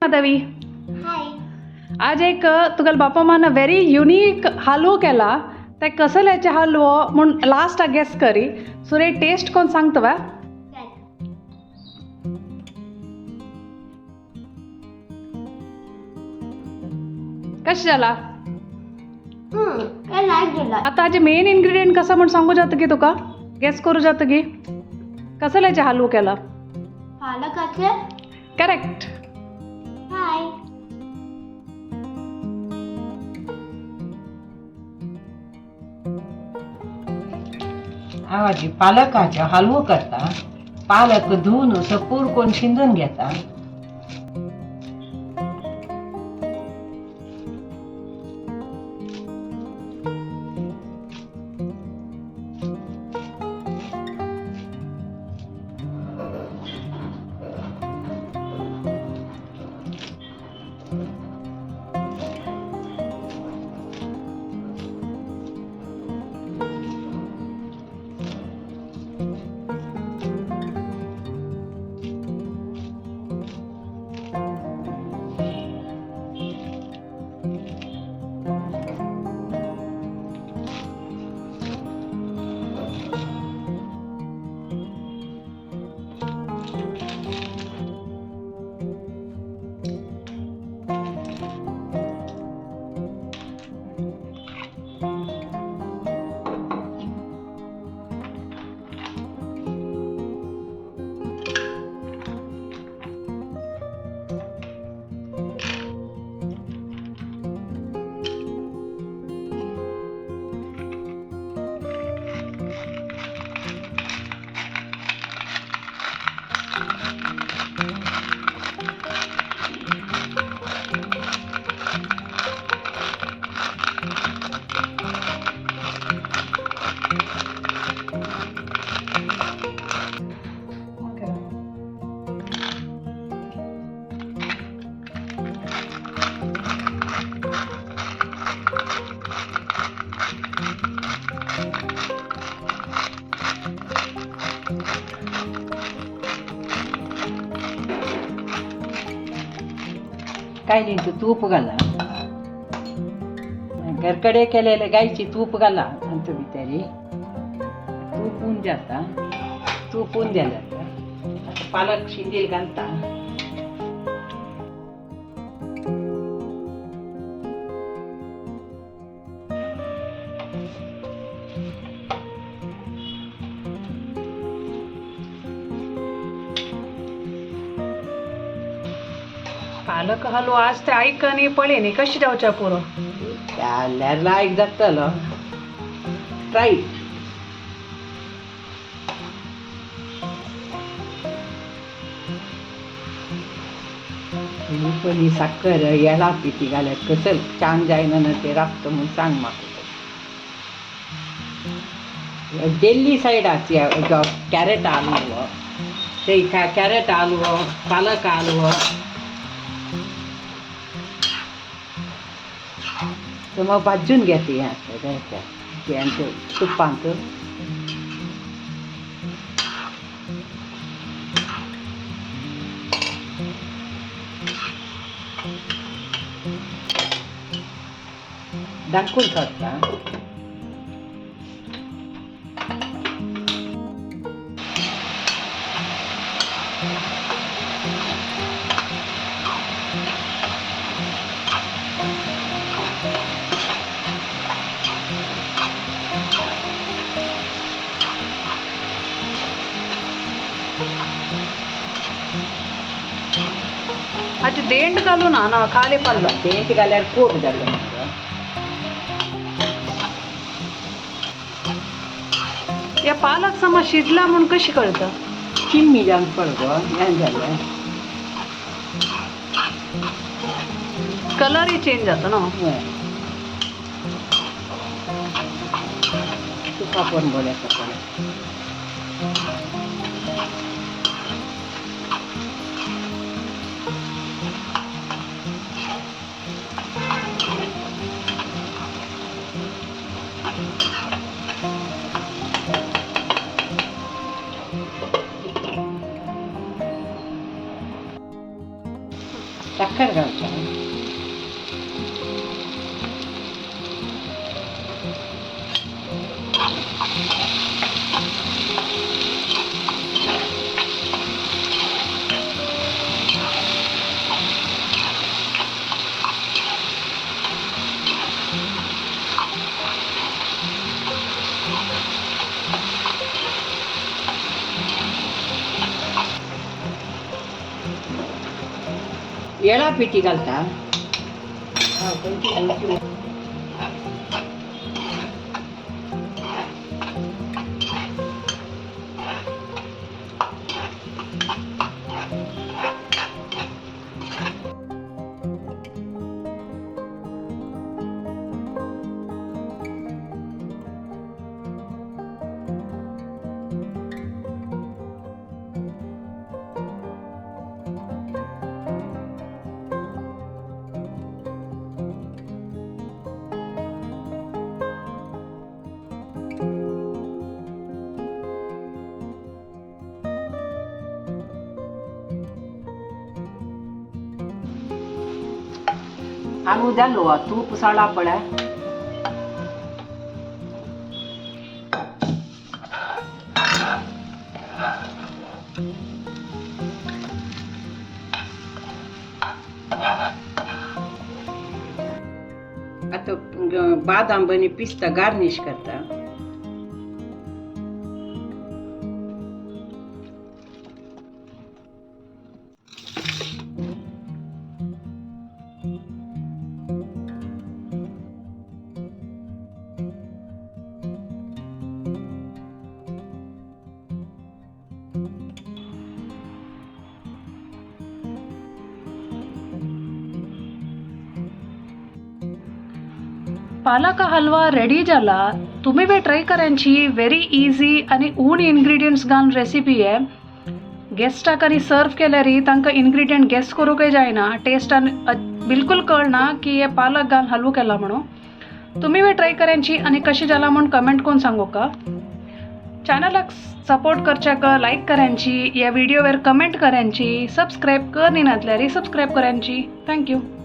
माधवी। हाय। आज एक तुगेले बापा मान व्हेरी युनीक हालवो केला, ते कसल्याचे हालवो म्हूण लास्टाक गेस करी। सो रे टेस्ट कोण सांगता वा? कशें जाला? लायक जाला। आतां हाजे मेन इन्ग्रिडियंट कसो म्हूण सांगू जाता की तुका? गेस करूं जाता की कसल्याचे हालवो केला? पालकाचे। करेक्ट। हाय। हांव आजी पालकाचो हालवो करता। पालक धुवन असो पूर करून शिंदून घेता। काय नाही तूप घाला, घरकडे केलेले गायची तूप घाला अंत भितरी तूप होऊन जाता। तूप होऊन जाता आता पालक शिंदील घालता। पालक हलवो आज ते आयक आनी पळय न्ही कशी जावच्या पुरो। जाल्यार लायक जातलो। ट्राय। पण ही साखर याला पिती घाल्यार कसं छान जायना ना ते राबतो म्हणून सांग म्हाका। दिल्ली सायडाक कॅरेट हालवो, ते कॅरेट हालवो, पालक हालवो। तर मग भाजून घेते ह्या तुपांत। दाखवून करता। आजी देंट घालू ना ना खाली पल्लो देंट घाल्यार कोट जालो मगो। या पालक समा शिजला म्हणून कशी कळतं? चिम्मी जावन पळ गो हें जालें। कलरय चेंज जाता न्हू? हय। तुपा करून बरें आसा पळय। साखर घालता. येळा पिठी घालता. हालवो जालो तूप साळा पडा. आता बादाम आणि पिस्ता गार्निश करता. पालक हलवा रेडी जाला. तुम्ही बी ट्राय करायची. व्हेरी इझी आणि ऊन इन्ग्रेडियंट्स घालून रेसिपी आहे. गेस्टाक आनी सर्व केल्यार तांकां इन्ग्रेडियंट गेस करूंकय जायना. टेस्टान बिलकुल कळना की हे पालक घालून हलवो केला म्हणून. तुम्ही बी ट्राय करायची आनी कशें जाला म्हूण कमेंट करून सांगूका. चॅनलाक सपोर्ट करच्याक लायक करायची, ह्या व्हिडिओवर कमेंट करायची, सबस्क्रायब कर नासल्यार सबस्क्रायब करायची. Thank you.